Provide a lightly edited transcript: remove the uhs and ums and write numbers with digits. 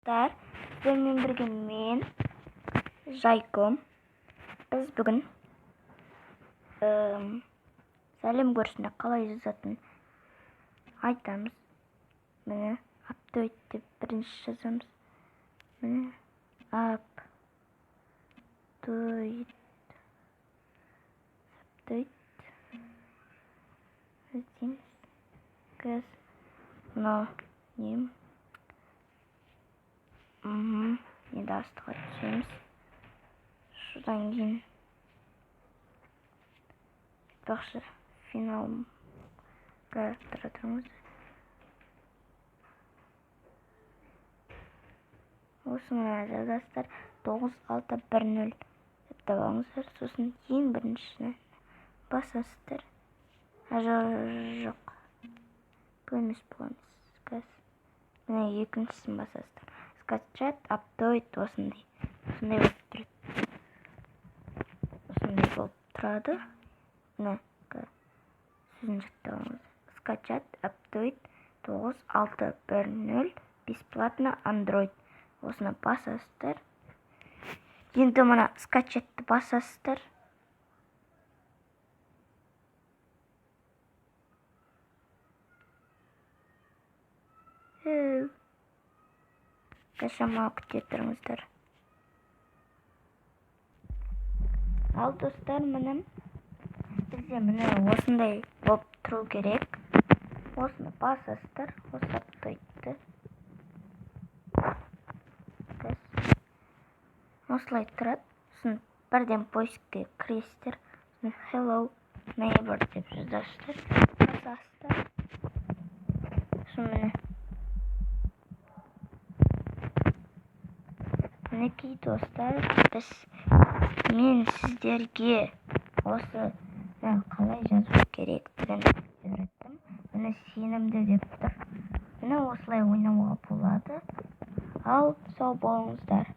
Достар, сіздермен бірге мен, Жайком. Біз бүгін сәлем көрсіне қалай жазатынын айтамыз. Міне, Aptoide деп бірінші жазамыз. Міне, Aptoide. Aptoide. Іздейміз. Қазір мынау нем? Енді астыға түсеміз. Содан кейін айтпақшы, финалға тұра тұрыңыз. Осыны жазасыздар. 9610 деп табаңыздар. Сосын ең біріншісini басасыздар. Жоқ. Бұл емес, бұл емес. Қазір міне екіншісін басасыздар. Скачать Aptoide осындай. Осындай болып тұрады. Осындай болып тұрады. Міне, сөзін жаттап алыңыз. Скачать Aptoide 9610 бесплатно Android. Осыны басасыздар. Енді мына скачатьты басасыздар. Шамалы күте тұрыңыздар. Ал достар, міне бізде міне осындай болып тұру керек. Осыны басасыздар, осы Aptoide-ті. Осылай тұрады. Сосын бірден поискке кіресіздер. Сосын Hello Neighbor деп жазасыздар. Басасыздар. Сосын міне мінекей достар, мен сіздерге осы қалай жазу керектігін үйреттім. Міне, сенімді деп тұр. Міне, осылай ойнауға болады. Ал сау болыңыздар.